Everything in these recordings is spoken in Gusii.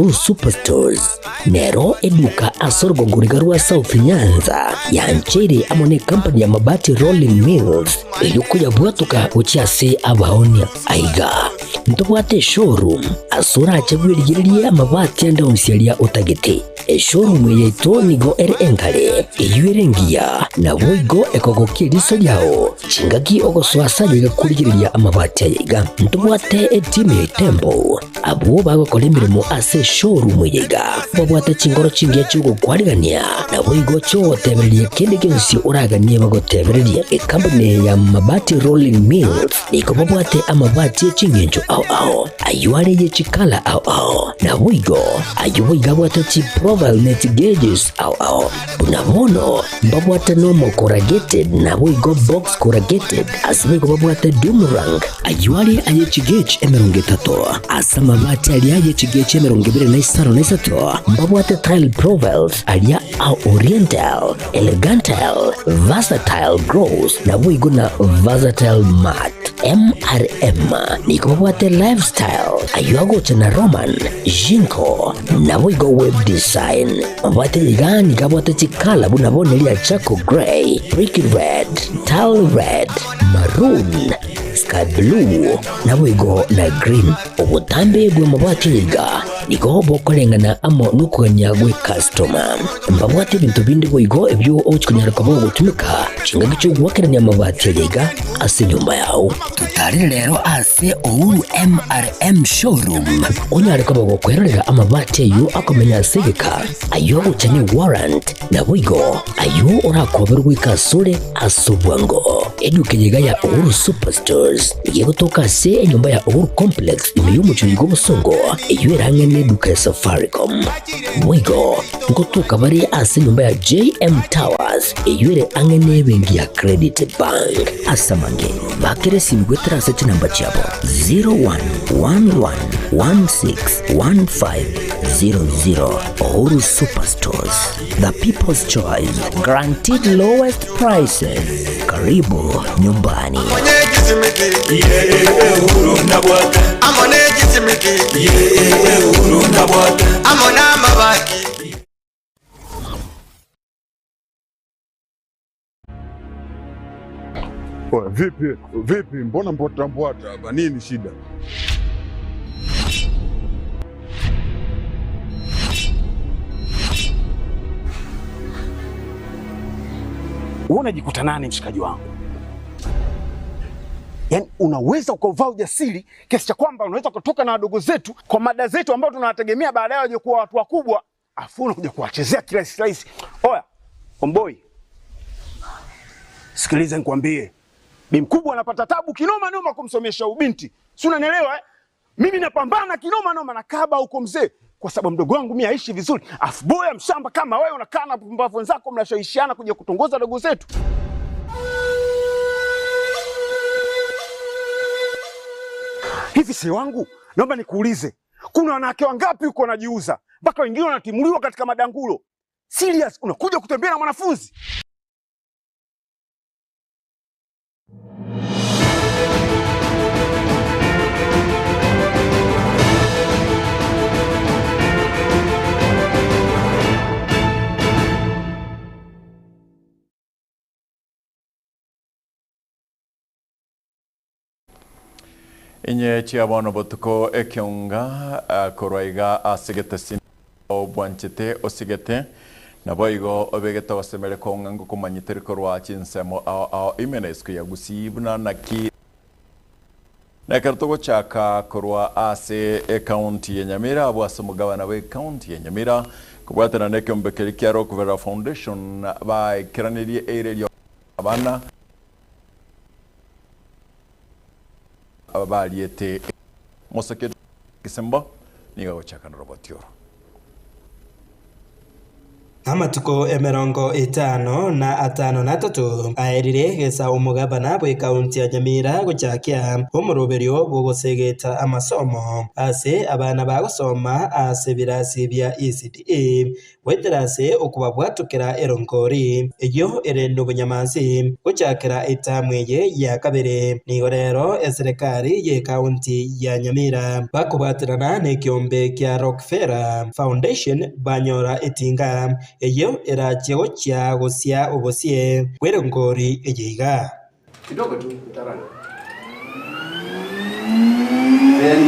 Uhuru Superstores nero eduka ase orogongo riga rwa South Nyanza yancheire amo ne company ya Mabati Rolling Mills eyio koyabwatoka gochia ase abaonia. Aiga ntobwate eshowroom ase orache bwerigererie amabati ande onsi aria otagete. Eshowroom eye yaito nigo ere engare, eyio ere engiya, naboigo ekogokia eriso riao chingaki ogosoa ase ayaiga korigereria amabati ayaiga. Ntobwate etimu ya Itembo Abwo bagokora emeremo ase eshowroom eye iga babwate chinkoro chingiya chi'ogokwarigania, naboigo chi'ogotebereria kende gionsi oraganie bagotebererie. Ekampuni eye ya Mabati Rolling Mills nigo babwate amabati e ching'encho ao ao, ayio are ye chikala ao ao, naboigo ayio boigo abwate chiprofile ne chigauges ao ao. Buna bono mbabwate normal corrugated naboigo box corrugated, ase boigo babwate doomerang, Ayio are aye chigauge 30, ase amabati aria aye chigauge 25 mbabwate tile profiles aria a oriental, elegantile, versatile gloss, naboigo na versatile matte. MRM nigo babwate lifestyle, ayio agocha na Roman, Jinko, naboigo web design. Amabati aya iga nigo abwate chikala buna bono eria charcoal grey, brick red, tile red, maroon, sky blue, naboigo na green. Obotambe bw'amabati aya iga nigo bokoreng'ana amo nokogania gw'ecustoma. Mbabwate ebinto binde boigo ebio ogochia konyara koba ogotumeka chingaki chi'ogoakerania amabati aya iga ase enyomba yao. Totarere rero ase Uhuru MRM Showroom onyare koba gokwerorera amabati ayio akomenya ase egeka, ayio agocha ne warrant, naboigo ayio orakoberwe goika asore ase obwango. Eduka eye iga ya Uhuru Superstores nigo egotoka ase enyomba ya Uhuru Complex ime y'omochie oyo bw'obosongo, eyio ere ang'e neduka ya Safaricom. Boigo ngotoka bare ase enyomba ya JM Towers eyio ere ang'e nebenki ya Credit Bank. Ase amange, bakera esimi goetera ase chinamba chiabo 0111161500. Uhuru Superstores, the people's choice, guaranteed lowest prices. Karibu nyumbani. Oya, vipi vipi, mbona mbwata mbwata hapa? Nini shida? Wewe unajikuta nani mshikaji wangu? Yaani unaweza ukavaa ujasiri kiasi cha kwamba unaweza kutoka na wadogo zetu kwa mada zetu ambao tunawategemea baadaye waje kuwa watu wakubwa, afu unakuja kuwachezea kirahisi rahisi. Oya, omboi, sikiliza nikwambie, bi mkubwa anapata tabu kinoma noma kumsomesha ubinti, si unanielewa eh? Mimi napambana kinoma noma na kaba huko mzee, kwa sababu mdogo wangu mimi aishi vizuri, afu boya mshamba kama wewe unakaa na pumbavu wenzako mnashawishiana kuja kutongoza dogo zetu. Hivi si wangu, naomba nikuulize, kuna wanawake wangapi huko wanajiuza mpaka wengine wanatimuliwa katika madangulo? Serious, unakuja kutembea na mwanafunzi? Inye chia bono botuko ekeonga korwa iga ase getesini obwanchete osigete naboigo obegete ogosemeria kong'a ngokomanyete korwa chinsemo ao ao ime na isiko ya Gusii buna naki Na ekero togochaka korwa ase ecounty ya Nyamira abwo ase omogabana bwe ecounty ya Nyamira kobwatana na ekeombe keria kia Rockefeller Foundation baekeranirie eira erio abana bariete Moseke Kisembo nigo agochaka noroboti oro. Amatuko emerongo etano na atano na atato aerire gesa omogabana bw'ekaunti ya Nyamira gochakia omoroberio bw'ogosegeta amasomo ase abana bagosoma ase ebirasi bia ECDE goetera ase okobabwatokera eronkori eyio ere nobonyamansi gochakera etamu eye ya kabere. Nigo rero eserekari y'ekaunti ya Nyamira bakobwaterana nekiombe kia Rockefeller Foundation banyora etinga eyio erachie gochia gosia obosie bw'erongori eye iga. Kidogo tu utarani. Then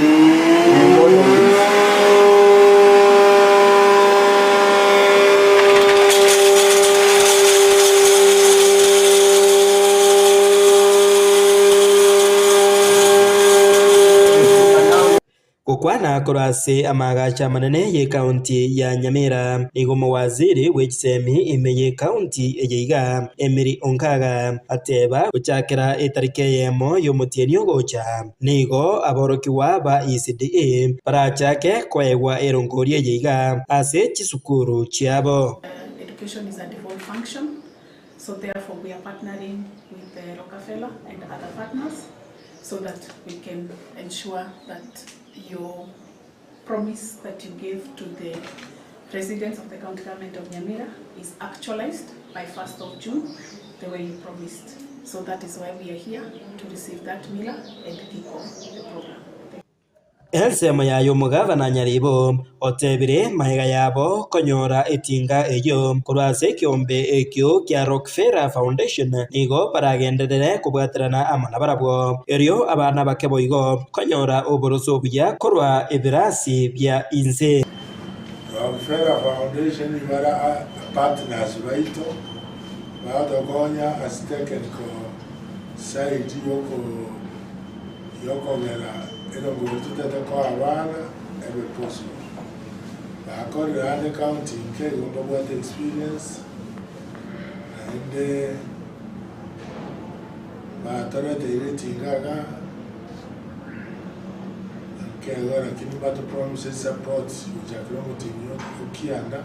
we go on this. Gokwana korwa ase amaagacho amanene y'ekaunti ya Nyamira, nigo omowaziri bwe chisemi ime y'ekaunti eye iga, Emily Onkaga, ateba gochakera etariki eyemo y'omotienyi ogocha, nigo aborokigwa ba ECDE barachake koegwa erongori eye iga ase chisukuru chiabo. Education is a devolved function, so therefore we are partnering with the Rockefeller and other partners so that we can ensure that your promise that you gave to the residents of the county government of Nyamira is actualized by 1st of June, the way you promised. So that is why we are here, to receive that miller and kick off the program. Ensemo yaye omogavana Nyaribo otebire magega yabo konyora etinga eyio korwa ase ekeombe ekio kia Rockefeller Foundation nigo baragenderere kobwaterana amo nabarabwo erio abana bake boigo konyora oboroso obuya korwa ebirasi bia inse. Rockefeller Foundation bare partners baito bagotokonya ase technical side yoko yokogera erongori totete koa abana ebe possible. Bakorire ande county nke igo mbabwate experience naende batoreteire etinga iga nkego lakini mbatopromise support gochakera omotienyi okianda.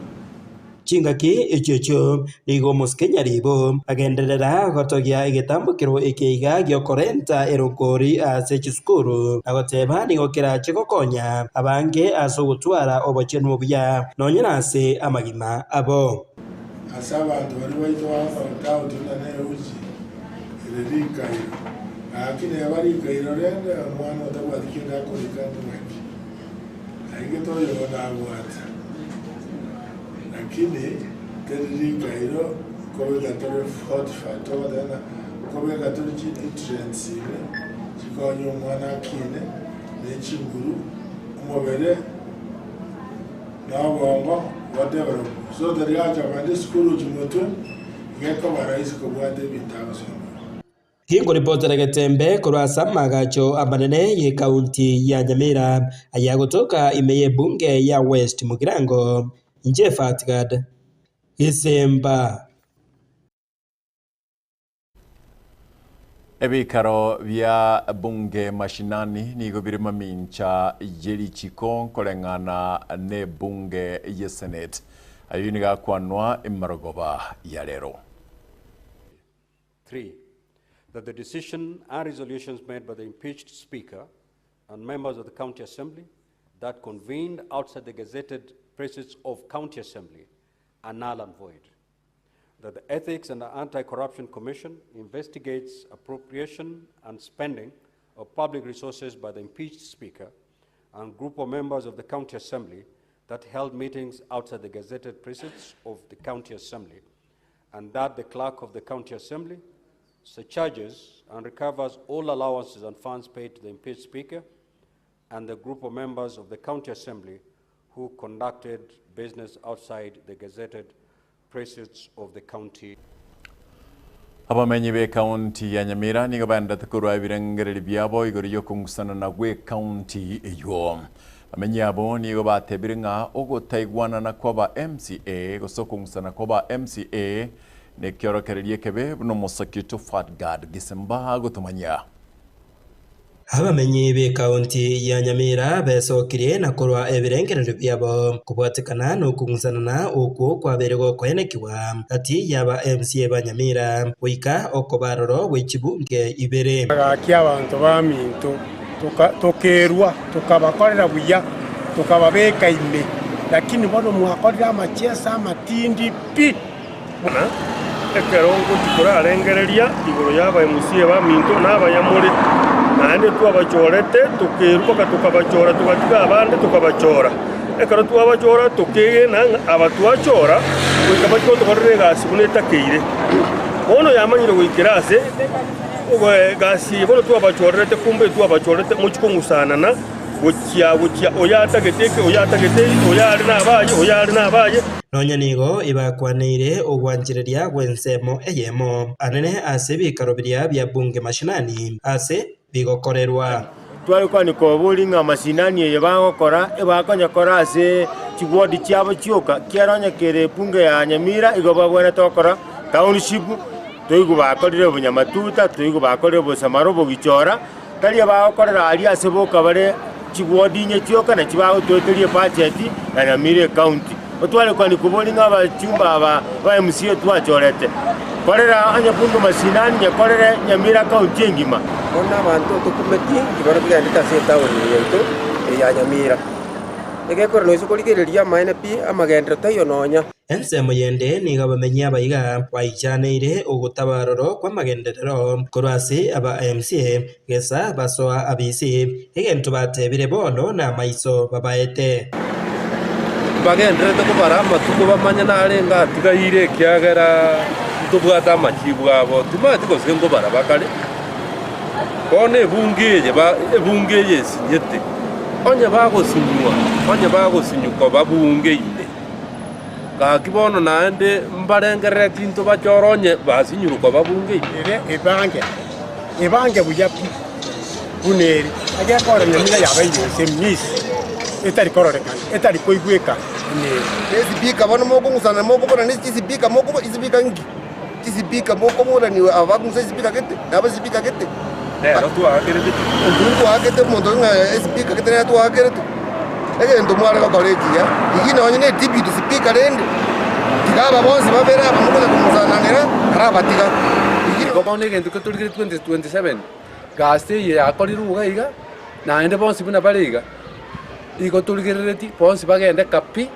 Chingaki echio echio nigo omosike Nyaribo agenderera gotogia egetambokero eke iga giokorenta erongori ase chisukuru na goteba nigo kerache gokonya abange ase ogotwara obochenu obuya nonye nase amagima abo. Ase abanto baria baito bagokora tout buna neuchi ere rikairo, gaki neba rikairo rende omwana otabwati kende akorika ng'aki, nainche toyogo nabwate. Lakini teri rikairo nkobeka tore fortified togoteba ng'a nkobeka tore chinutrients ime chikonye omwana akine ne chinguru omobere na obongo bodevelop. So tari acha kogenda esukuru gochia motwe, iga ekoba rahisi kobwata ebinto agosoma. Ginkoripotera Getembe korwa ase amaagacho amanene y'ekaunti ya Nyamira ayagotoka ime y'ebunge ya West Mugirango, inche Fatgad Gisemba. Ebikaro bia bunge mashinani nigo bire mamincha ye richiko koreng'ana nebunge ye senate. Ayio nigo akwanwa emarogoba ya rero. 3. That the decision and resolutions made by the impeached Speaker and members of the County Assembly that convened outside the gazetted precincts of County Assembly are null and void. That the Ethics and Anti-Corruption Commission investigates appropriation and spending of public resources by the impeached Speaker and group of members of the County Assembly that held meetings outside the gazetted precincts of the County Assembly, and that the Clerk of the County Assembly surcharges and recovers all allowances and funds paid to the impeached Speaker and the group of members of the County Assembly who conducted business outside the gazetted precincts of the county. Abamenyi b'ekaunti ya Nyamira nigo baendete korwa ebirengererio biabo igoro y'okong'usanana gw'ekaunti eywo. Bamenyi abo nigo batebire ng'a ogotaigwanana kw'aba MCA gose okong'usana kw'aba MCA nekiorokererio ekebe buna omosaki oito Fatgard Gisemba agotomanyia. Abamenyi b'ekaunti ya Nyamira besokirie na korwa ebirengererio biabo kobwatekana nokong'usanana okwo kwabeire gokoenekigwa gati y'aba MCA ba Nyamira goika okoba aroro gwe chibunge ibere. Gaki abanto baminto, tokerua, tokabakorera buya, tokababeka ime, lakini bono mwakorire amachiesa amatindi pi. Buna ekero ngochia korarengereria igoro y'abaemusie baminto na abayamore, naende twabachorete, tokerua mpaka tokabachora, togatiga abande tokabachora. Ekero twabachora tokegena ng'a aba twachora goika bachie gotokorera egasi buna etakeire. Bono yamanyire goikera ase egasi eye bono twabachorerete kumbe twabachorete mochie kong'usanana Gochia, gochia, oyo atagete eke, oyo atagete eye, oyo are nabaye, oyo are nabaye. Nonya nigo ebakwaneire ogwanchereria gw'ensemo eyemo anene ase ebikaro biria bia bunge mashinani ase bigokorerwa. Tware kwanika obori ng'a mashinani eye bagokora ebakonyekora ase chiward chiabo chioka, kiara onye kere ebunge ya Nyamira igo babwenerete gokora township, toigwe bakorire obonyamatuta, toigwe bakorire obosamaro obogichora. Tari abagokorera aria ase boka bare chiwodi inye chioka nachi bagotoeteria ebacheti ya Nyamira ecounty. Otware kwani kobori ng'a abachumba aba ba MCA twachorete. Korera onye bunge mashinani nyekorere Nyamira county engima. Bono abanto tokumeti iboro bigendete ase etaoni eye yaito eye ya Nyamira. Egekore noise korigereria amaene pi, amagenderero taiyo nonya. Ensemo yende nigo abamenyi abaiga baichaneire ogotabaroro kw'amagenderero korwa ase aba MCA gesa basoa abisi, egento batebire bono namaiso babaete. Mbagendererete kobara amatuko bamanye narenge atigaire, ekiagera ntobwate amachibu abo, timanyeti gose nkobara bakare. Bono ebunge eye ebunge eye esinyete, onye bagosinywa, onye bagosinywa koba bunge ime. Gaki bono naende mbarengerereti intwe bachore onye basinyirwe koba bunge ime. Ere ebange, ebange buya pi, buna ere, egekora nyamira yabaire ense emisi, etari kororekana, etari koigweka buna ere. Nesipika bono mokong'usana mokoborana chisipika mokobo chisipika nki? Chisipika mokoboraniwa aba bakong'usa esipika gete, na abasipika gete. Nero twaakerete Intwe ntwaakete omonto ng'a esipika gete nere twaakerete. Egento mware gokora ekiya, rigia nonye ne deputy speaker rende, tiga aba bonsi babere aba mokonya kong'usanang'era, arabatiga. Rigia. Igo bono egento ketorigire 2027, gasi eye yakorirwe iga iga, naende bonsi buna bare iga, igo torigerereti bonsi bagende kapi,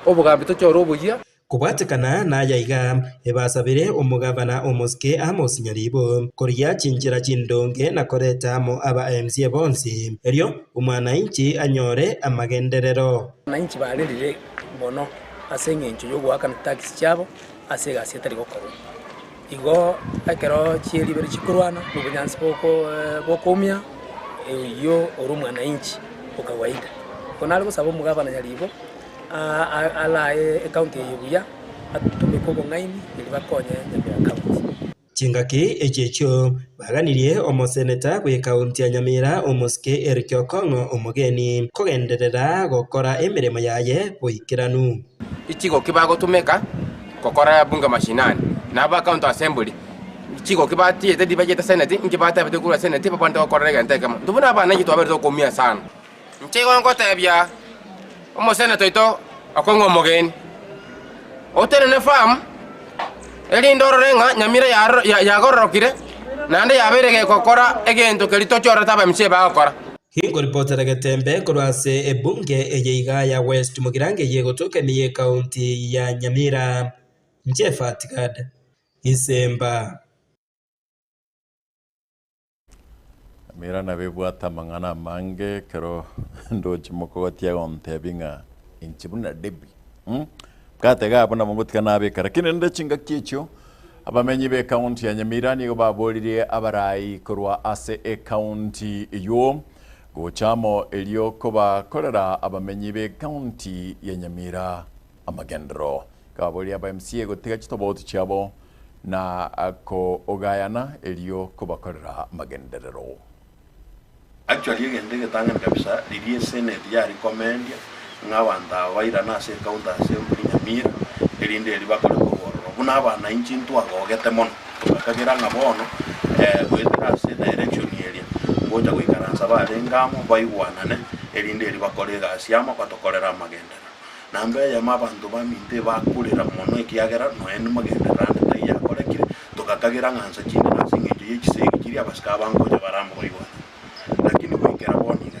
obogambi tochore oboyia. Kobwatekana naya iga, ebasabire omogavana omosike Amos Nyaribo korigia chinchera chindonge na koreta amo aba MCA bonsi, erio omwanainchi anyore amagenderero. Abananchi barerire mono ase engencho y'ogoakana chitax chiabo ase egasi etari gokorwa. Igo ekero chieribere chikorwana na obonyansi boko bokoumia, oyio ore omwananchi o kawaida. Igo nare gosaba omogavana Nyaribo. Arae ecounty eye buya, atumeke obong'aini erio bakonye Nyamira County. Chingaki echi echio baganirie omoseneta bw'ekaunti ya Nyamira omosike Eric Okong'o omogeni kogenderera gokora emeremo yaye boikeranu. Chigoki bagotumeka gokora bunge mashinani, na aba county assembly chigoki batiete ribachete senate, inki batebete korwa senate babwenerete gokorera egento ekemo. Intwe buna abananchi twaberete okoumia sana. Inche igo ngotebia omoseneta oito okong'a omogeni, otenene famu, erinde orore ng'a nyamira yagororokire, naende yabeire gegokora egento keria tochorete aba MCA bagokora. Ginkoripotera Getembe korwa ase ebunge eye iga ya West Mugirango eye egotoka ime y'ekaunti ya Nyamira. Inche Fatgad Isemba. Nyamira nabo ebwate amang'ana amange ekero ndoche mokogotia gontebia ng'a inche buna Debbie mm mkate iga abwo nabo ngotiga nabeka lakini rende chingaki echio abamenyi be county ya Nyamira nigo baboririe abarai korwa ase ecounty eywo gocha amo erio kobakorera abamenyi be county ya Nyamira amagenderero. Kababoria aba MCA gotiga chitobauti chiabo na kogayana erio kobakorera amagenderero. Actually egento egetang'ani kabisa riria esenate yarekomendia ng'a abanto aba bairane ase ecounty assembly Nyamira erinde erio bakore korwa ororo buna abananchi ntwagogete mono togakagera ng'a bono goetera ase edirection eria. Ngocha goikaransa barenge amo, baigwanane, erinde erio bakore egasi amo, batokorere amagenderero. Namba eyemo abanto baminto ebakorera mono ekiagera nonya namagenderero ande taiyo akorekire, togakagera ng'a nsa chinde nase engencho ye chisegi chiria abasike aba ngocha bare amo baigwanane. Lakini goikera bono iga,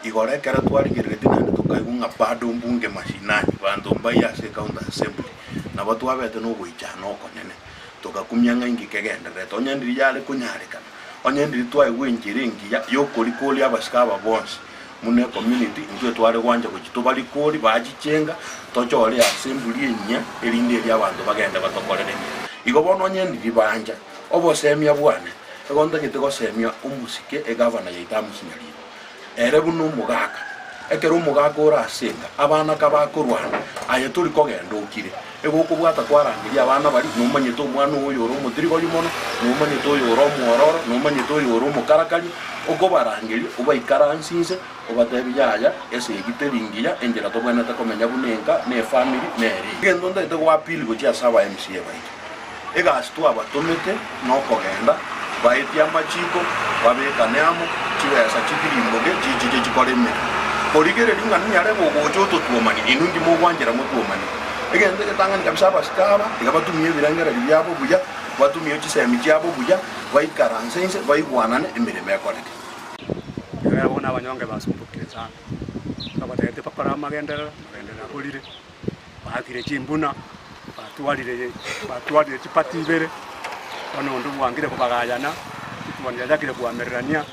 igoro ekero twarigereretie naende tokaigwa ng'a bado mbunge mashinani, banto mbaiyo ase ecounty assembly, nabo twabete nogoichana okonene, togakumia ng'a inki kegendererete, onye ndiri yare konyarekana, onye ndiri twaigwa enchera engiya yokorikoria abasike aba bonsi, Buna ecommunity, intwe tware gwancha gochia tobarikori, bachichenga, tochore assembly enyia, erinde erio abanto bagende batokorere emeremo. Igo bono onye ndiri bancha obosemia bwane, igo ntagete gosemia omosike egavana yaito Amos Nyaribo, ere buna omogaka. Ekero omogaka ore ase enka, abana kabakorwana, aye tori kogenda okire. Egokobwata kwarangeria abana baria, nomanyete omwana oyo ore omotirigori mono, nomanyete oyo ore omwororo, nomanyete oyo ore omokarakaria, okobarangeria, obaikaranse inse, obatebie, Yaya, esegi teri ngiya, enchera tobwenerete komenya buna enka, na efamiri, nere eye. Egento ntagete goappeal gochia ase aba MCA baito, egasi twabatomete nokogenda, baetie amachiko, babekane amo, chibesa chitirimboke, chichiche chikore emeremo. Korigereria ng'a ninyare gogocha ototuomanie, inwe inki mogwanchera motuomanie? Egento egetang'ani kabisa abasike aba, tiga batumie ebirengererio biabo buya, batumie chisemi chiabo buya, baikaranse inse, baigwanane, emeremo ekoreke. Ekiagera bono abanyonge basumbukire sana, babatebete bakore amagenderero, amagenderero aborire. Baakire chimbuna, batwarire batwarire chipati ibere, bono onde bwangire kobagayana, chituoni chiachakire koamererania,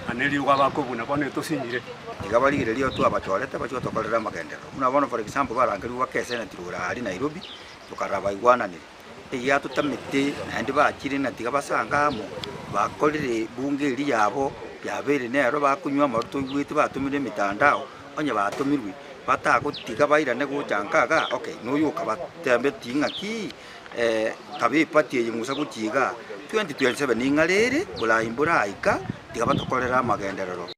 na neriogo abakobuna bono etosinyire. Iga barigereria twabachorete bachie gotokorera amagenderero. Buna bono for example barangerigwe bake eseneti rogoro aria Nairobi, tokarora baigwananire. Egia totamete naende bachire na tiga basange amo, bakorire bunge eria yabo yabeire nero bakonywa amarwa toigwete batomire emitandao, onye batomirwe, batagotiga bairane gocha nka igaa, okay, noyo okabatebeti ng'aki kabe eparty eye musa gochia igaa, 2027 ning'are ere, borai mboraika, tiga batokorere amagenderero.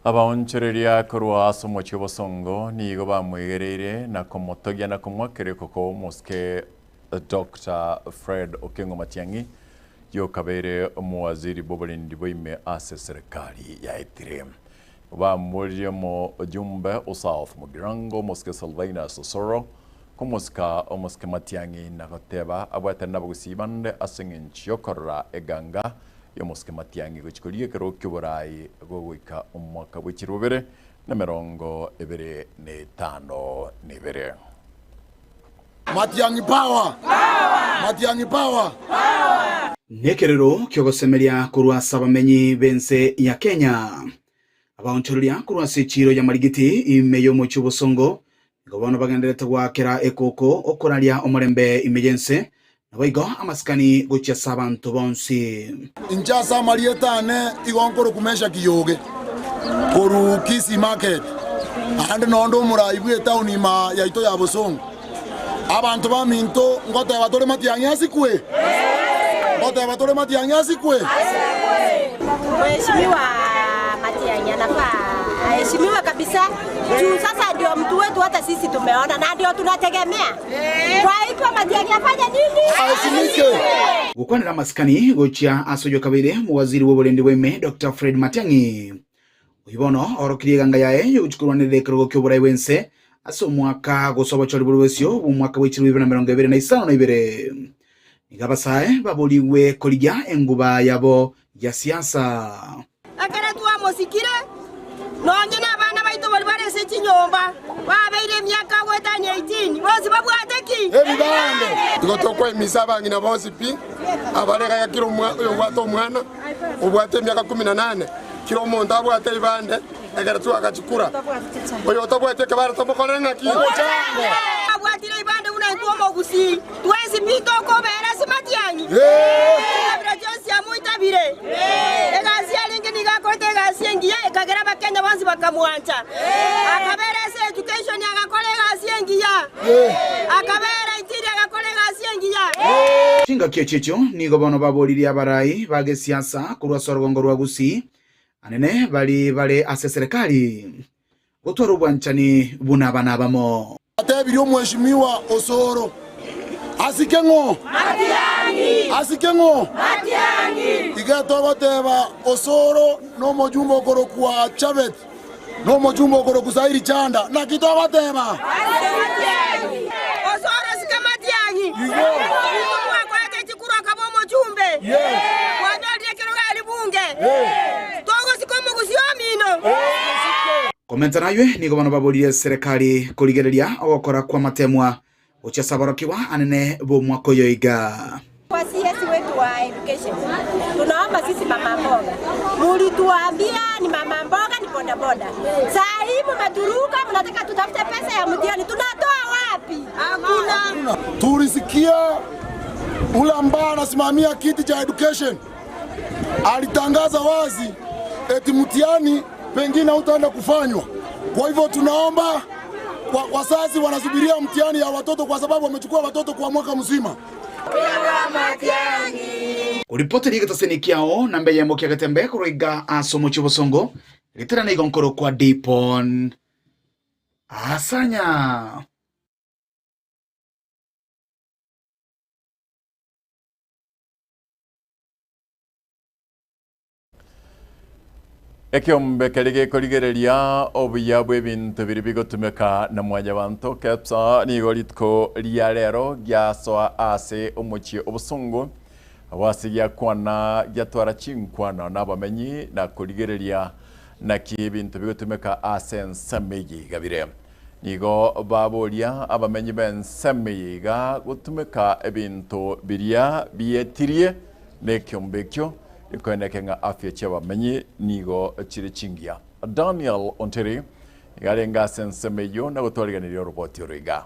Abaonchoreria korwa ase omochie obosongo nigo bamwegereire na komotogia na komoakera ekoko omosike Doctor Fred Okengo Matiang'i yokabeire omowaziri bw'oborendi bwaime ase eserekari yaetire. Bamoririe omojumbe o South Mugirango omosike Sylvainus Osoro komosika omosike Matiang'i na goteba abwatane nabagusii bande ase eng'encho yokorora eganga y'omosike Matiang'i gochia korigia ekerogo ki'oboraai gogoika omwaka bwe chirobere na 25. Matiang'i power! Matiang'i power! Nekerero ki'ogosemeria korwa ase abamenyi b'ense ya Kenya. Abaonchoreria korwa ase echiiro ya Marigiti ime y'omochie obosongo nigo bono bagendererete goakera ekoko okoraria omorembe ime y'ense, naboigo amasikani gochia ase abanto bonsi. Inche ase amarieta ane igo nkorokwa Meshaki Yoge, korwa Kisii Market, naende nonde omorai bw'etaoni ima yaito ya Bosongo. Abanto baminto ngoteba tore matiang'i asikwe? Ngoteba tore matiang'i asikwe? Mheshimiwa Matiang'i anafaa aheshimiwe kabisa juu sasa ndio mtu wetu, hata sisi tumeona na ndio tunategemea. Kwa hivyo Matiang'i afanye nini? Aheshimike. Gokwanera amasikani gochia ase oyo kabeire omowaziri bw'oborendi bwaime Doctor Fred Matiang'i. Oyio bono oorokirie eganga yaye y'ogochia korwanerera ekerogo ki'oborai bw'ense ase omwaka gose obochori bore bosio bw'omwaka bwe chilifu ibere na 25. Nigo abasae baborigwe korigia enguba yabo ya siasa. Ekero twamosikire, nonye nabana baito baria bare ase chinyomba babeire emiaka goetania 18, bonsi babwate ki? Ebibande. Igo tokoemisa abang'ina bonsi pi, abare iga kera oyobwate omwana obwate emiaka kumi na nane, kera omonto abwate ebibande, ekero twagachikura. Oyo otabwati ekebare tomokorere ng'aki? Abwatire ebibande buna intwe omogusii. Twensi pi tokobeera ase matiang'i, chikabira chionsi amoitabire. Egasi yarenge nigo akorete egasi engiya ekagera abakenya bonsi bakamwancha. Akabeera ase education agakora egasi engiya. Akabeera interior agakora egasi engiya. Chingaki echio echio nigo bono baboririe abarai ba gesiasa korwa ase orogongo rwa Gusii, anene baria bare ase eserekari, gotwara obwanchani buna abana abamo. Atebirie omweshimiwa Osoro, Asike ng'o? Matiang'i! Asike ng'o? Matiang'i! Iga togoteba Osoro nomojumbe okorokwa Chabet, nomojumbe okorokwa Sairi Chanda. Naki togoteba? Asike Matiang'i! Osoro asike Matiang'i! Igo. Nigo mwakorete chikura okaba omochumbe. Yes. Mwanyorire ekerogo aria bunge. Togosika omogusii omino. Komenta naywe, nigo bono baborire eserekari korigereria ogokora kw'amatemwa gochia ase aborokigwa anene b'omwaka oyo iga. Kwa CS wetu wa education, tunaomba sisi mama mboga, mulituambia ni mama mboga ni bodaboda, saa hii mmeturuka, mnataka tutafute pesa ya mtihani, tunatoa wapi? Hakuna. Tulisikia ule ambaye anasimamia kiti cha education alitangaza wazi eti mtihani pengine hautaenda kufanywa. Kwa hivyo tunaomba wazazi wanasubiria mtihani ya watoto kwa sababu wamechukua watoto kwa mwaka mzima. Koripoteri egetaseni kiao namba eyemo kia Getembe korwa iga ase omochie obosongo, ritera nigo nkorokwa Dipon Asanya. Ekeombe keria gekorigereria obuya bw'ebinto biria bigotumeka na mwanyabanto, KEPSA, nigo rituko ria rero giasoa ase omochie obosongo abwo ase giakwana giatwara chinkwano na abamenyi na korigereria naki ebinto bigotumeka ase ensemo eye iga bire. Nigo baboria abamenyi b'ensemo eye iga gotumeka ebinto biria bietirie nekeombe ekio Ekoeneke ng'a afya chi'abamenyi nigo chire chingiya. Daniel Ontiri nigo arenge ase ensemo eyio na gotwariganiria oroboti oro iga.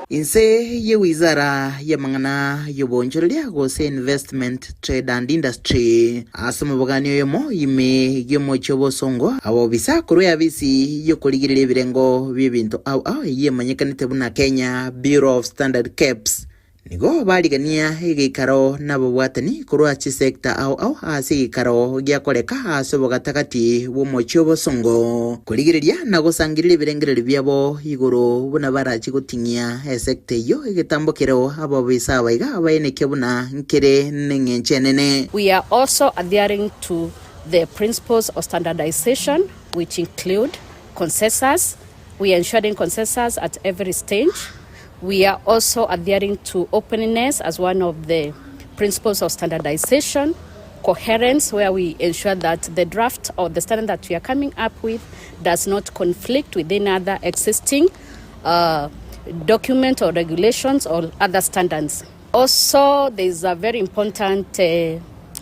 Inse ye wizara y'amang'ana y'oboonchoreria gose Investment, Trade and Industry ase omobogani oyomo ime y'omochie obosongo abobisa korwa eabisi y'okorigereria ebirengo bi'ebinto ao ao eyio emanyekanete buna Kenya Bureau of Standard KEBS Nigo barigania egeikaro nababwatani korwa chisecta ao ao ase egeikaro giakoreka ase obogatagati bw'omochie obosongo, korigereria na gosangereria ebirengererio biabo igoro buna barache goting'ia esecta eyio egetambo kereo ababisa aba iga baenekia buna nkere neng'encho enene. We are also adhering to the principles of standardization which include consensus, we are ensuring consensus at every stage, We are also adhering to openness as one of the principles of standardization, coherence, where we ensure that the draft or the standard that we are coming up with does not conflict with any other existing document or regulations or other standards. Also, there is a very important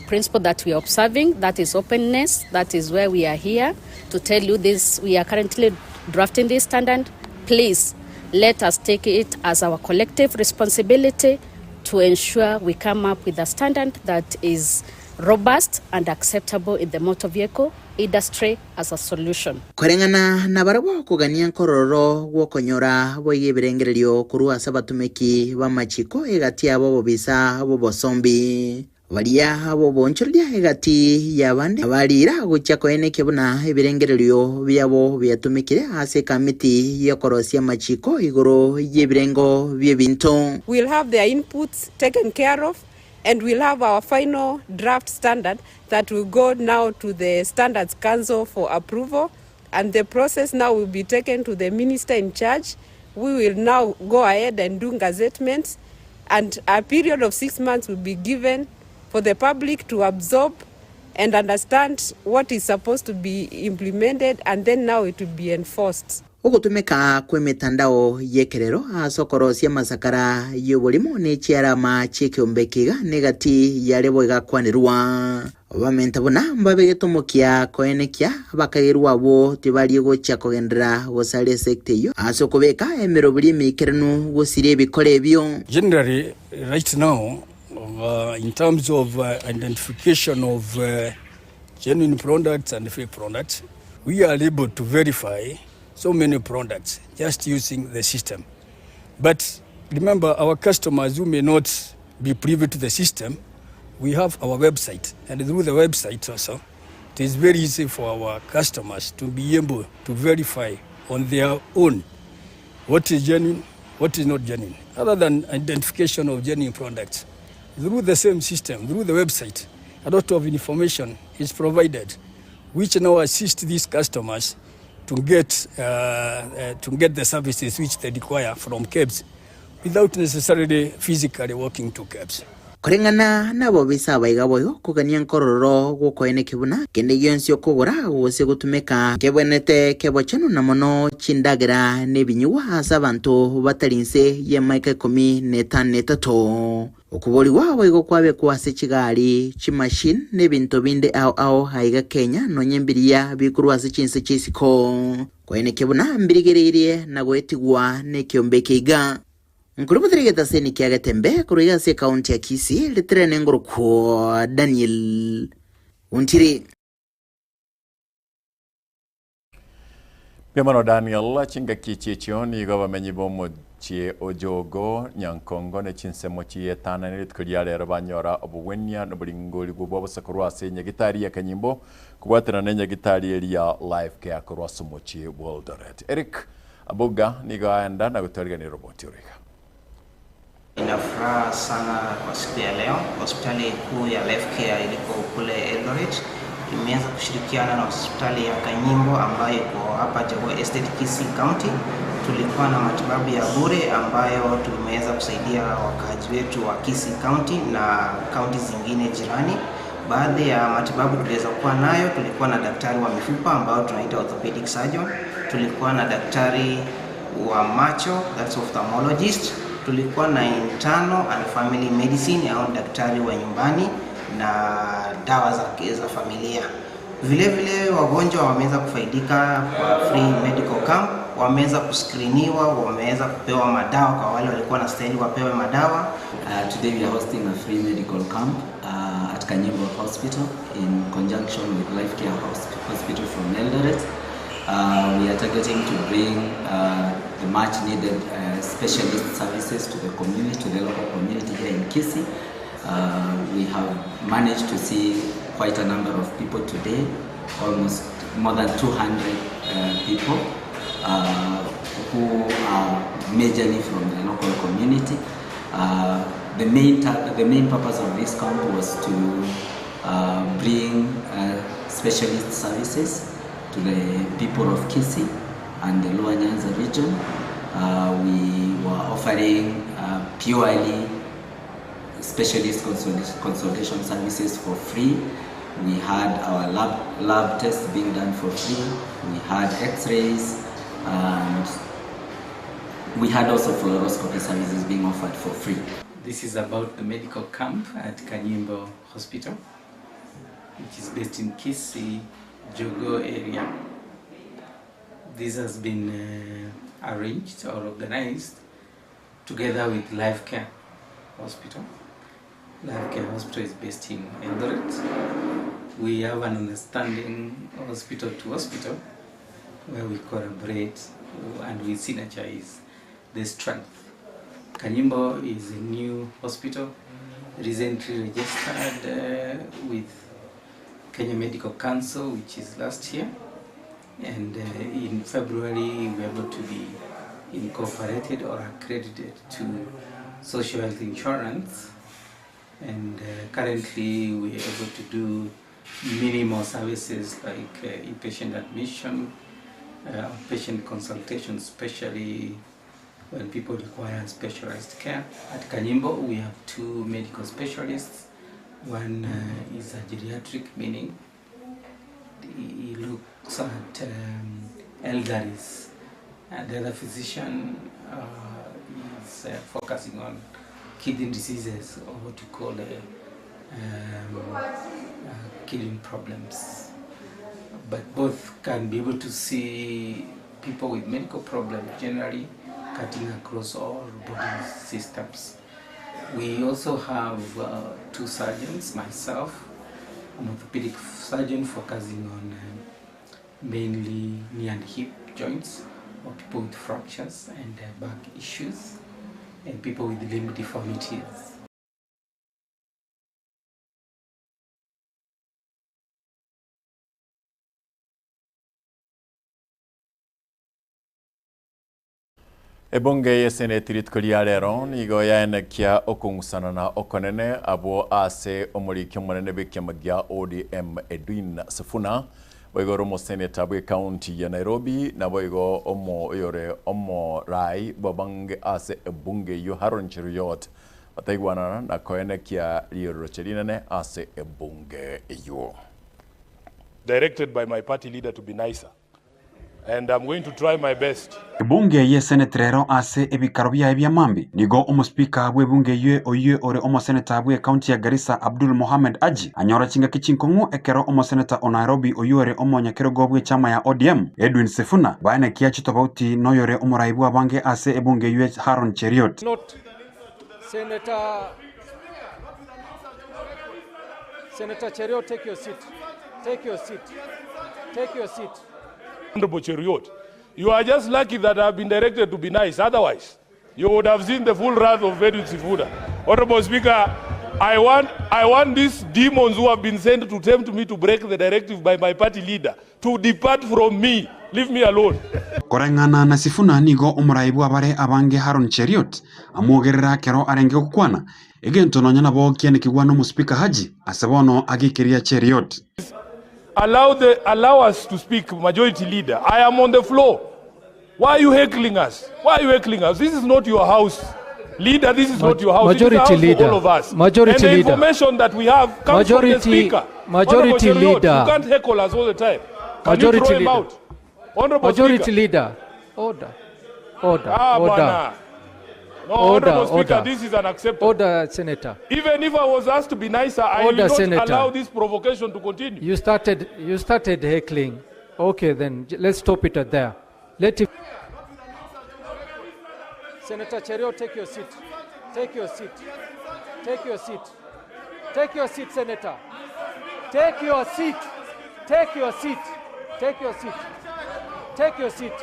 principle that we are observing, that is openness. That is where we are here to tell you this. We are currently drafting this standard. Please let us take it as our collective responsibility to ensure we come up with a standard that is robust and acceptable in the motor vehicle industry as a solution. Koreng'ana nabarabwo okogania nkororo gw'okonyora boigo ebirengererio korwa ase abatomeki b'amachiko egati yabo obobisa bw'obosombi. Baria b'oboonchoreria egati y'abande bariira gochia koenekia buna ebirengererio biabo biatumekire ase ekamiti y'okorosia amachiko igoro y'ebirengo bi'ebinto. We'll have their inputs taken care of and we'll have our final draft standard that will go now to the Standards Council for approval and the process now will be taken to the minister in charge who will now go ahead and do gazettements and a period of 6 months will be given for the public to absorb and understand what is supposed to be implemented and then now it will be enforced. Ogotumeka kw'emetandao y'ekerero ase okorosia amasakara y'oborimo ne chiarama chi'ekeombe eke iga negati y'aria boigo akwanerwa. Bamenta buna mbabegete omokia koenekia abakagerwa abwo tibarie gochia kogenderera gosaria esekta eyio ase okobeka emeroberi emeikeranu gosiria ebikora ebio. Generally right now in terms of identification of genuine products and fake products we are able to verify so many products just using the system but remember our customers who may not be privy to the system we have our website and through the website also it is very easy for our customers to be able to verify on their own what is genuine, what is not genuine, other than identification of genuine products. Through the same system, through the website, a lot of information is provided which now assist these customers to get, uh, uh, to get the services which they require from KEBS without necessarily physically walking to KEBS. Koreng'ana nabobisa abaiga boigo kogania nkororo gw'okoenekia buna kende gionsi okogora gose gotumeka nkebwenerete kebochenu na mono chindagera na ebinyugwa ase abanto batari inse y'emaika ikomi na etano na etato. Okoborigwa boigo kwabekwa ase chigari, chimachine na ebinto binde ao ao aiga Kenya nonya mbiria bikorwa ase chinse chi'isiko. Koenekia buna mbirigereirie na goetigwa nekiombe eke iga. Nkorobotera egetaseni kia Getembe korwa iga ase ekaunti ya Kisii, ritirene ngorokwo Daniel Ontiri. Mbuya mono Daniel, chingaki echi echio nigo abamenyi b'omochie o Jogo, Nyankongo ne chinsemo chi'etanane rituko ria rero banyora obogwenia na oboringorigwa bwa bosa korwa ase enyagitari ya Kanyimbo kobwaterana na enyagitari eria ya Life Care korwa ase omochie bwa Eldoret. Eric Abuga nigo aenda na gotwariganera roboti oro iga. Nina furaha sana kwa siku ya leo. Hospitali kuu ya Life Care iliko kule Eldoret imeweza kushirikiana na hospitali ya Kanyimbo ambayo iko hapa Jogoo Estate, Kisii County. Tulikuwa na matibabu ya bure ambayo tumeweza kusaidia wakaaji wetu wa Kisii County na kaunti zingine jirani. Baadhi ya matibabu tuliweza kuwa nayo, tulikuwa na daktari wa mifupa ambao tunaita orthopedic surgeon, tulikuwa na daktari wa macho that's ophthalmologist, tulikuwa na internal and family medicine au daktari wa nyumbani na dawa za, za familia. Vile vile wagonjwa wameweza kufaidika kwa free medical camp, wameweza kuskriniwa, wameweza kupewa madawa kwa wale walikuwa na stahili wapewe madawa. Today we are hosting a free medical camp at Kanyimbo Hospital in conjunction with Life Care Hospital from Eldoret. We are targeting to bring the much needed specialist services to the community, to the local community here in Kisii. We have managed to see quite a number of people today, almost more than 200 people who are majorly from the local community. The main the main purpose of this camp was to bring specialist services to the people of Kisii and the Lower Nyanza region. We were offering purely specialist consultation services for free. We had our lab tests being done for free. We had x-rays, and we had also fluoroscopy services being offered for free. This is about the medical camp at Kanyimbo Hospital, which is based in Kisii, Jogo area. This has been arranged or organized together with Life Care Hospital. Life Care Hospital is based in Eldoret. We have an understanding hospital to hospital where we collaborate and we synergize the strength. Kanyimbo is a new hospital recently registered with Kenya Medical Council, which is last year. And in February, we were able to be incorporated or accredited to social health insurance. And currently, we are able to do minimal services like inpatient admission, patient consultation, especially when people require specialized care. At Kanyimbo, we have two medical specialists. One is a geriatric, meaning he looks at elderlies. And the other physician is focusing on kidney diseases, or what you call kidney problems. But both can be able to see people with medical problems generally, cutting across all body systems. We also have two surgeons, myself, I'm orthopedic surgeon focusing on mainly knee and hip joints, or people with fractures and back issues, and people with limb deformities. Ebunge y'Eseneti rituko ria rero nigo yaenekia okong'usanana okonene abwo ase omoriki omonene bw'ekiama gia ODM Edwin Sifuna, boigo ore omoseneta bw'ecounty ya Nairobi naboigo omo oyore omorai bw'abange ase ebunge eyio Haron Cheruiyot bataigwanana na koenekia riororoche rinene ase ebunge eyio. Directed by my party leader to be nicer and I'm going to try my best. Ebunge y'Eseneti rero ase ebikaro biaye bia mambia, nigo omosipika bw'ebunge eyio oyio ore omoseneta bw'ecounty ya Garissa Abdul Mohamed Haji anyora chingaki chinkong'u ekero omoseneta o Nairobi oyio ore omonyakerogo bw'echama ya ODM Edwin Sifuna baenekia chitobauti noyore omorai bw'abange ase ebunge eyio Haron Cheruiyot. Not Senator Senator Cheruiyot, take your seat. Take your seat. Take your seat. Honorable Cheruiyot, you are just lucky that I have been directed to be nice. Otherwise, you would have seen the full wrath of Edwin Sifuna. Honorable Speaker, I want, I want these demons who have been sent to tempt me to break the directive by my party leader to depart from me. Leave me alone. Koreng'ana na Sifuna nigo omorai bw'abare abange Haron Cheruiyot amwogerera ekero arenge gokwana, egento nonya nabo kianekigwa n'omosipika Haji ase bono agekeria Cheruiyot. Allow, the, allow us to speak, Majority Leader. I am on the floor. Why are you heckling us? Why are you heckling us? This is not your house. Leader, this is not your house. It is a Majority house for Leader. all of us. Majority and the Leader. information that we have comes Majority- from the Speaker. Majority Honorable Cheruiyot, Leader. You can't heckle us all the time. Can Majority you throw him Leader. out? Honorable Majority Speaker. Leader. Order. Order. Ah, Order. bwana. No, Order, Honorable Speaker, order. this is unacceptable. Order, Senator. Even if I was asked to be nicer, I Order, will not Senator. allow this provocation to continue. You started, you started heckling. Okay, then j- let's stop it at there. Let it. Senator Cheruiyot, take your seat. Take your seat. Take your seat. Take your seat, Senator. Take your seat. Take your seat. Take your seat. Take your seat.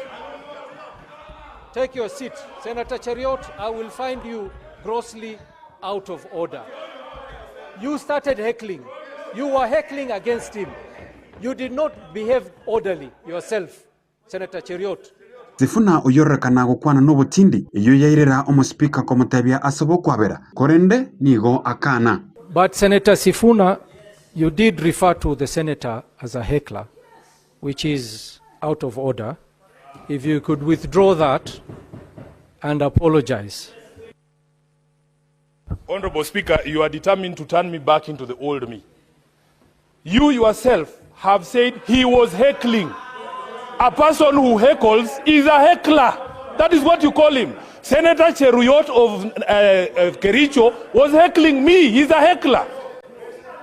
Take your seat. Senator Cheruiyot, I will find you grossly out of order. You started heckling. You were heckling against him. You did not behave orderly yourself, Senator Cheruiyot. Sifuna oyorekana gokwana n'obotindi eyio yairera omosipika komotebia ase bokwabera korende nigo akana. But Senator Sifuna, you did refer to the senator as a heckler, which is out of order. If you could withdraw that and apologize. Honorable Speaker, you are determined to turn me back into the old me. You yourself have said he was heckling. A person who heckles is a heckler. That is what you call him. Senator Cheruiyot of Kericho was heckling me. He's a heckler.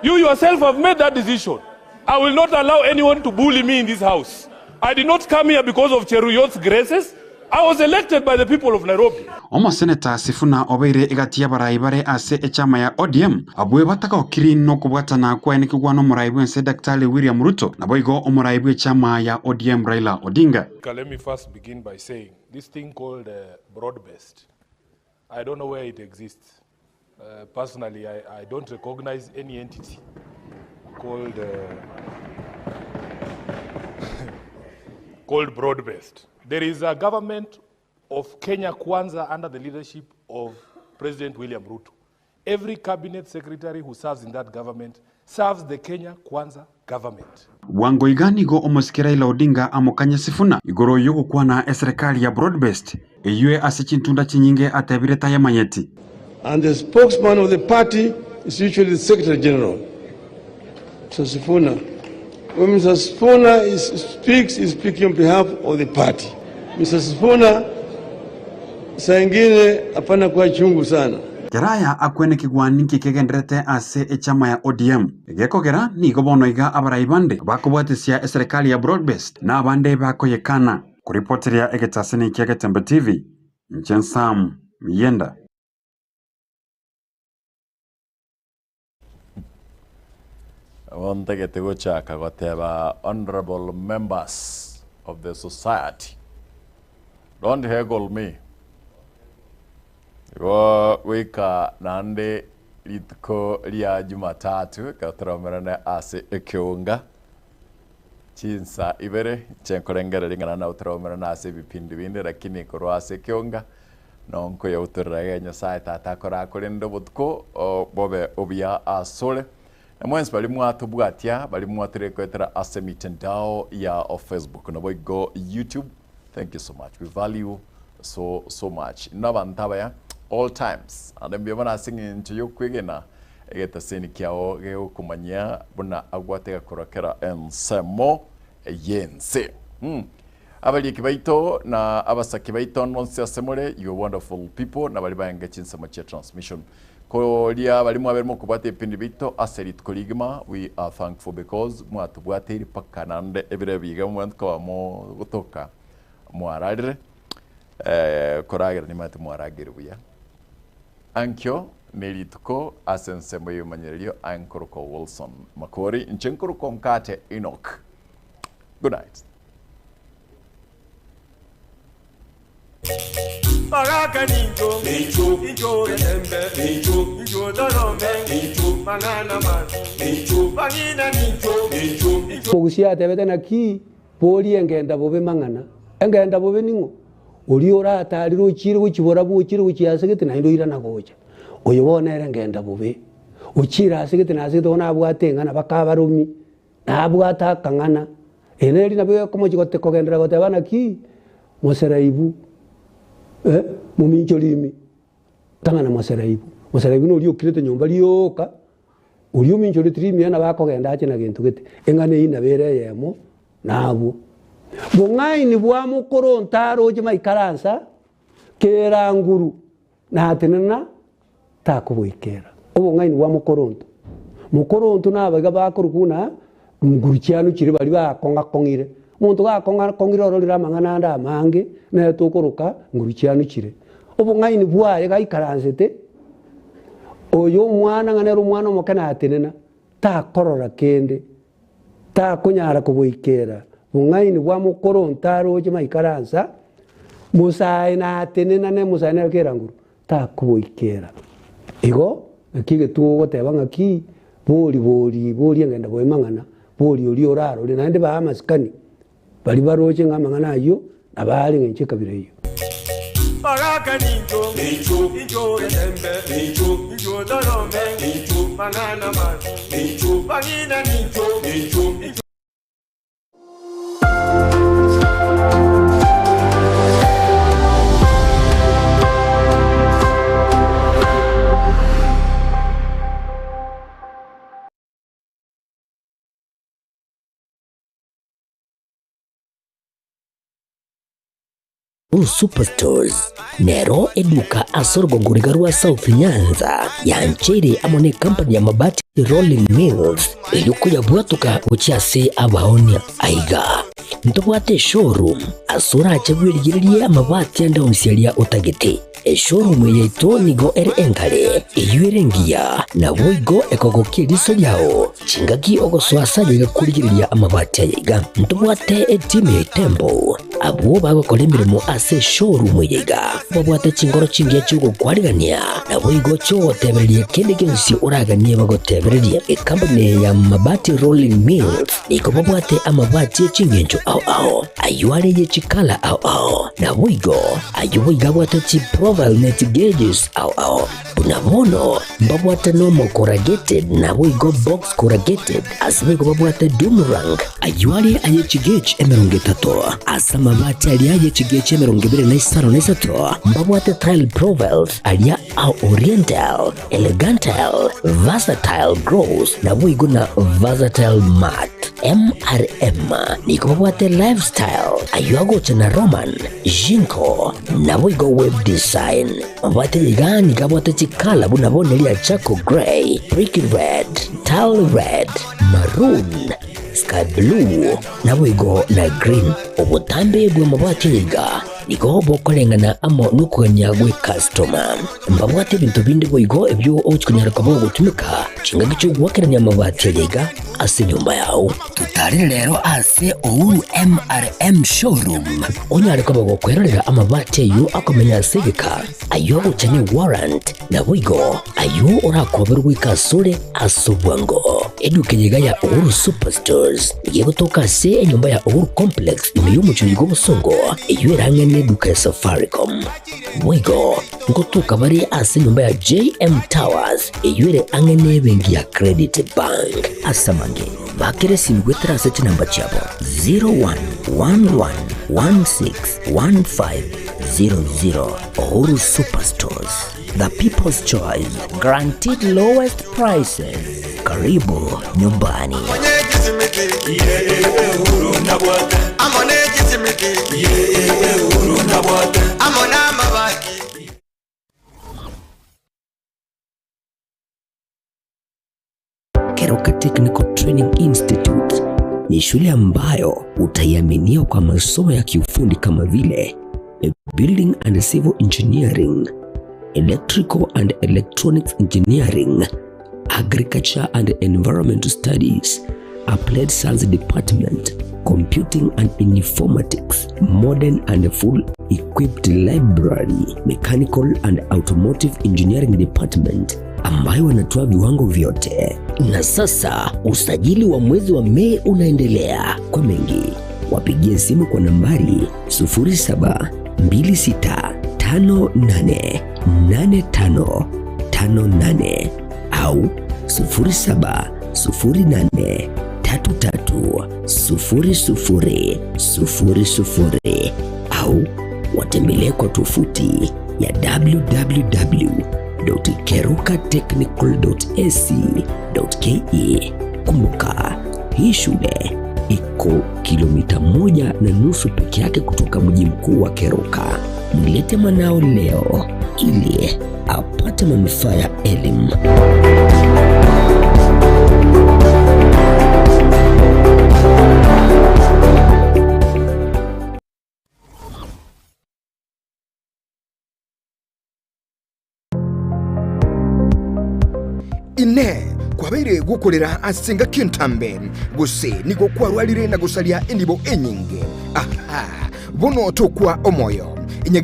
You yourself have made that decision. I will not allow anyone to bully me in this house. I did not come here because of Cheruiyot's graces. I was elected by the people of Nairobi. Omoseneta Sifuna obeire egati y'abarai bare ase echama ya ODM abwe batagokiri nokobwatana kwaenekigwa n'omorai bwense Daktari William Ruto naboigo omorai bw'echama ya ODM Raila Odinga. Let me first begin by saying this thing called broad-based, I don't know where it exists. Personally, I don't recognize any entity called, called broad-based. There is a government of Kenya Kwanza under the leadership of President William Ruto. Every cabinet secretary who serves in that government serves the Kenya Kwanza government. Bwango iga nigo omosike Raila Odinga amokanya Sifuna igoro yogokwana eserikali ya broad-based eywe ase chintunda chinyinge atebire tayamanyeti. And the spokesman of the party is usually the Secretary General, Mr. Sifuna. When Mr. Sifuna is, speaks, he's speaking on behalf of the party. Mr. Sifuna, saa ingine hapana kuwa chungu sana. Keraya akwenekigwa ninki kegenderete ase echama ya ODM gekogera nigo bono iga abarai bande bakobwatisia eserikali ya broad-based na abande bakoyekana kuripotiria egetasini kia Getembe TV nche Sam Miyenda. Bontagete gochaka goteba honorable members of the society don't heckle me igo goika nande rituko ria Jumatatu gatoromerane ase ekeunga chinsa ibere chenkorengereri ng'ana na otoromerane ase ebipindi binde lakini korwa ase ekeunga Nonkoyautorera iga Nyasae Tata akorakorende obotuko bobe obuya asore. Na mwensi baria mwatobwatia, baria mwatorekoetera ase emitandao ya Facebook naboigo YouTube, thank you so much. We value so so much. Inwe abanto abaya all times. Ande mbuya mono ase eng'encho y'okwegena egetaseni kiao gegokomanyia buna agwatega korwa kera ensemo y'ense. Mm. Abarieki baito na abasake baito nonsi ase more, you wonderful people, na baria baenge chinsemo chia transmission. Koria baria mwabere mokobwata ebipindi biaito ase rituko rigima, we are thankful because mwatobwateire paka naende ebiro ebi iga mobwenerete koba mogotoka mwararire, eh, koragera nimanyete mwaragere buya. Ankio nerituko ase ensemo y'ebimanyererio aye nkorokwa Wilson Makori, inche nkorokwa Mkate Enock. Good night. Baraka ninjo, ninjo getembe, ninjo dorome, mang'ana mabi, bang'ina ninjo, ninjo. Mogusia atebete naki boria engenda bobe mang'ana. Engenda bobe ning'o? Oria oratarire ochire gochia borabu ochire gochia ase gete naende oirana gocha. Oyo bono nere engenda bobe. Ochire ase gete na ase gete bono abwate eng'ana bakabaromi. Nabwate akang'ana, ere neri nabo ekomochia gote kogenderera goteba naki, Moseraibu, eh, mominchori imi, tang'ana moseraibu. Moseraibu noria okirete nyomba rioka, oria ominchoreti rimi nabo akogenda ache na gento gete, eng'ana eyio nabo ere eyemo nabwo. Bong'aini bwa mokoro ntaroche maikaransa, kera nguru, natenena takoboikera obong'aini bwa mokoronto. Mokoronto nabaiga bakorokwa buna nguru chiano chiria baria bakong'akong'ire. Omonto gakong'akong'ire ororire amang'ana ande amange, nere tokoroka nguru chiano chire. Obong'aini bwaye gaikaransete, oyo omwana ng'a nere omwana omoke natenena, takorora kende, takonyara koboikera bong'aini bwa mokoronto aroche maikaransa, mosae natenena ne mosae nere kera nguru. Takoboikera. Igo, naki egetugo ogoteba ng'aki, bori bori bori engenda boe mang'ana, bori oria orarore, naende bae amasikani baria baroche ng'a amang'ana ayio nabo are eng'encho ekabira eyio. Baraka nincho, nincho getembe, nincho torome, mang'ana mabi, bang'ina nincho, nincho. Blue Superstores nero eduka ase orogongo riga rwa South Nyanza yancheire amo ne company ya Mabati Rolling Mills erio koyabwatoka gochia ase abaonia. Aiga ntobwate eshowroom ase orache bwerigererie amabati ande onsi aria otagete. Eshowroom eye yaito nigo ere enkare, eyio ere engiya, naboigo ekogokia eriso riao chingaki ogosoa ase aye iga korigereria amabati aya iga. Ntobwate etimu ya Itembo, abwo bagokora emeremo ase eshowroom eye iga, babwate chinkoro chingiya chi'ogokwarigania, naboigo chi'ogotebereria kende gionsi oraganie bagotebererie. Ekampuni ya Mabati Rolling Mills nigo babwate amabati e chingencho ao ao, ayio are ye chikala ao ao, naboigo Ayio boigo abwate chiprofile ne chigeges ao ao. Buna bono mbabwate normal corrugated naboigo box corrugated ase boigo babwate doom rank. Ayio are aye chigauge 30 ase amabati aria aye chigauge 23 mbabwate tile profiles aria a oriental, elegantal, versatile gloss naboigo na versatile matte. MRM nigo babwate lifestyle ayio agocha na Roman, Jinko, naboigo web design. Mabwate iga nigo abwate chikala buna bono eria charcoal grey, brick red, tile red, maroon, sky blue, naboigo na green. Obotambe bw'amabwate aya iga nigo bokoreng'ana amo nokogania gw'ecustoma. Mbabwate ebinto binde boigo ebio ogochia konyara koba ogotumeka chingaki chi'ogoakerania amabati aya iga ase enyomba yao. Totarere rero ase Uhuru MRM Showroom onyare koba gokwerorera amabati ayio akomenya ase egeka, ayio agocha ne warrant, naboigo ayio orakoberwe goika asore ase obwango. Eduka eye iga ya Uhuru Superstores nigo egotoka ase enyomba ya Uhuru Complex ime y'omochie oyo bw'obosongo eyio erang'e. n'eduka ya Safaricom. Boigo nkotoka bare ase enyomba ya JM Towers eyio ere ang'e n'ebenki ya Credit Bank. Ase amange, bakera esimi goetera ase chinamba chiabo 0111161500. Uhuru Superstores, the people's choice, guaranteed lowest prices. Karibu nyumbani. Keroka Technical Training Institute ni shule ambayo utaiaminia kwa masomo ya kiufundi kama vile Building and Civil Engineering, Electrical and Electronics Engineering, Agriculture and Environmental Studies, Applied Science Department, Computing and Informatics, Modern and Full Equipped Library, Mechanical and Automotive Engineering Department ambayo wanatoa viwango vyote. Na sasa usajili wa mwezi wa Mei unaendelea. Kwa mengi wapigie simu kwa nambari 0726588558 au 0708330000 au watembelee kwa tovuti ya www.kerukatechnical.ac.ke. Kumbuka, hii shule iko kilomita 1.5 peke yake kutoka mji mkuu wa Keroka. Mlete mwanao leo ili apate manufaa ya elimu. Inee! Kwabeire gokorera ase engaki entambe, gose nigo kwarwarire na gosaria enibo enyinge? Aha! Bono tokwa omoyo.